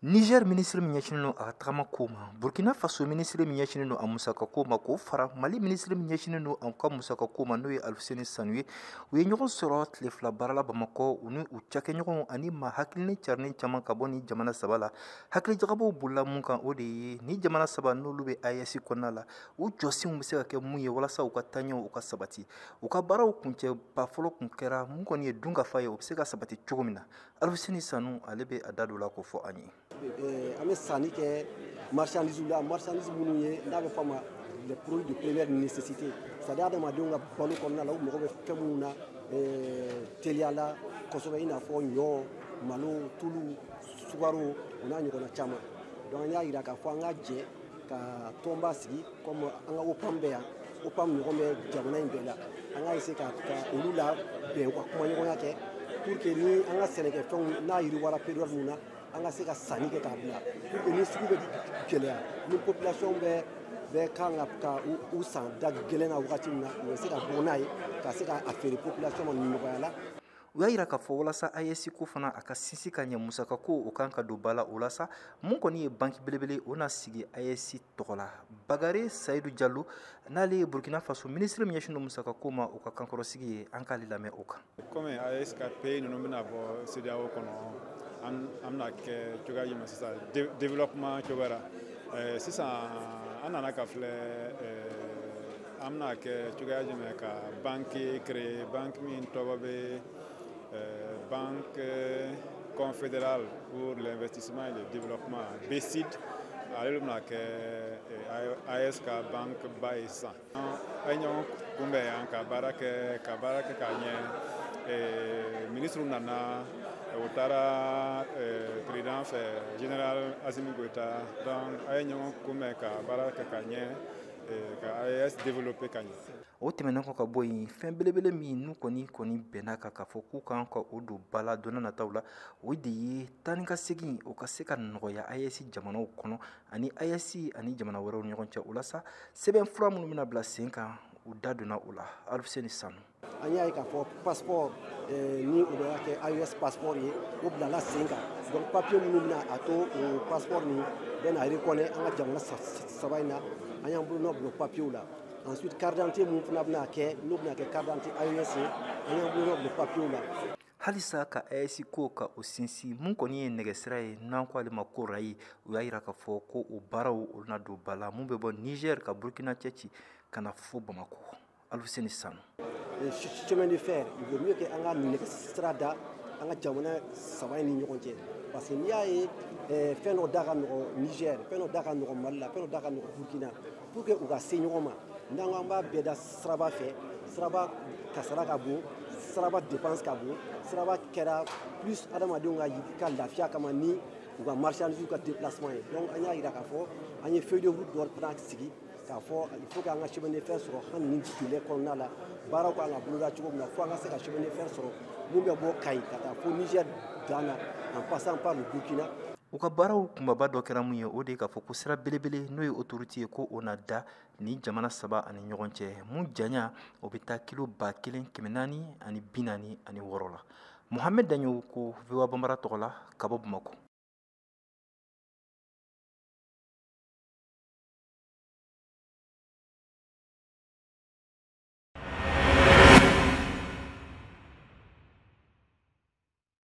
Niger minisiri min ɲɛsinnen don a ka tagama ko ma, Burkina Faso minisiri min ɲɛsinnen don a musaka ko ma, k'o fara Mali minisiri min ɲɛsinnen don a ka musaka ko ma, n'o ye Alfuseni Sanu ye, u ye ɲɔgɔn sɔrɔ tile 2 baara la Bamakɔ, u ni u cakɛɲɔgɔnw ani maa hakilinen carinen caman ka bɔ ni jamana saba la. Hakilijagabɔw bolila mun kan, o de ye ni jamana saba n'olu bɛ AES kɔnɔna la, u jɔsenw bɛ se ka kɛ mun ye walasa u ka taaɲɛw u ka sabati. U ka baaraw kuncɛba fɔlɔ kun kɛra mun kɔni ye dunkafa ye, o bɛ se ka sabati cogo min na. Alfuseni Sanu ale bɛ a da don la k'o fɔ an ye. An bɛ sanni kɛ marchandise la, marchandise minnu ye n'a bɛ fɔ a ma les produits de première nécessité, c'est à dire adamadenw ka balo kɔnɔna la, u mago bɛ fɛn minnu na teliya la kosɛbɛ, i n'a fɔ ɲɔ, malo, tulu, sukaro, o n'a ɲɔgɔnna caman. Donc an y'a jira k'a fɔ an ka jɛ ka tɔnba sigi, comme an ka OPAM bɛ yan, OPAM ɲɔgɔn bɛ jamana in bɛɛ la, an ka essayer ka olu la bɛn, u ka kumaɲɔgɔnya kɛ pour que ni an ka sɛnɛkɛfɛnw n'a yiriwara période min na, an ka se ka sanni kɛ k'a bila, pour que ni sugu bɛ gɛlɛya, ni population bɛ kan ka u san da gɛlɛn na wagati min na, u bɛ se ka bɔ n'a ye ka se k'a feere population ma nɔgɔya la. U y'a jira k'a fɔ walasa AES ko fana a ka sinsin ka ɲɛ, musaka ko o kan ka don ba la. O la sa, mun kɔni ye banki belebele o na sigi AES tɔgɔ la. Bagare Sayidu Jalo, n'ale ye Burkina Faso minisiri min ɲɛsinnen don musaka ko ma, o ka kankɔrɔsigi ye, an k'ale lamɛn o kan. Komi AES ka pays ninnu bɛna bɔ CEDEAO kɔnɔ, an bɛna kɛ cogoya jumɛn sisan développement cogoya la sisan, an nana ka filɛ an bɛna kɛ cogoya jumɛn ka banque créer, banque min tɔgɔ bɛ Banque confédérale pour l'investissement et le développement, BCID. Ale bɛna kɛ AES ka banque ba ye sisan. An ye ɲɔgɔn kunbɛn yan ka baara kɛ ka baara kɛ k'a ɲɛ. Ministre nana, o taara président fɛ, général Assimi Goïta. Donc an ye ɲɔgɔn kunbɛn ka baara kɛ ka ɲɛ, ka AES développer ka ɲɛ. O tɛmɛnen kɔ ka bɔ yen, fɛn belebele min n'u kɔni bɛnna kan k'a fɔ k'u kan ka o don ba la don n'a nataw la, o de ye taa ni ka segin o ka se ka nɔgɔya AES jamanaw kɔnɔ ani AES ani jamana wɛrɛw ni ɲɔgɔn cɛ. O la sa, sɛbɛn fura minnu bɛna bila sen kan, u da donna o la. Alfuseni Sanu. An y'a ye k'a fɔ passeport ni o bɛ kɛ AES passeport ye, o bilala sen kan. Donc papier minnu bɛna a to o passeport nin bɛna reconnaître an ka jamana saba in na, an y'an bolonɔ bila o papier la. Ensuite, carte d'identité mun fana bɛna kɛ, n'o bɛna kɛ carte d'identité AES ye, an y'an bolonɔ bila papier la. Halisa ka AES ko ka o sinsin, mun kɔni ye nɛgɛsira ye n'an ko ale ma ko rail, u y'a jira k'a fɔ ko o baaraw olu na don ba la, mun bɛ bɔ Niger ka Burkina cɛ ci ka na fo Bamakɔ. Alfuseni Sanu. Chemin de fer, il vaut mieux que an ka nɛgɛsira da an ka jamana saba in ni ɲɔgɔn cɛ, parce que n'i y'a ye fɛn dɔ da ka nɔgɔn Niger, fɛn dɔ da ka nɔgɔn Mali la, fɛn dɔ da ka nɔgɔn Burkina, pour que u ka se ɲɔgɔn ma, n'an ko an b'a bɛɛ da siraba fɛ, siraba kasara ka bon, siraba dépense ka bon, siraba kɛra plus adamadenw ka lafiya kama ni u ka marchandise ka déplacement ye. Donc an y'a jira k'a fɔ an ye feuille de route dɔ fana sigi k'a fɔ il faut k'an ka chemin de fer sɔrɔ hali ni délai kɔnɔna la, baaraw kan ka boloda cogo min na, fo an ka se ka chemin de fer sɔrɔ mun bɛ bɔ Kayi ka taa fo Niger dan na, en passant par le Burkina. U ka baaraw kunbaba dɔ kɛra mun ye, o de ye k'a fɔ ko sira belebele n'o ye autoroute ye, ko o na da ni jamana saba ani ɲɔgɔn cɛ, mun janya o bɛ taa kilo 1446 la. Mohamed Daɲo ko VOA Bambara tɔgɔ la ka bɔ Bamakɔ.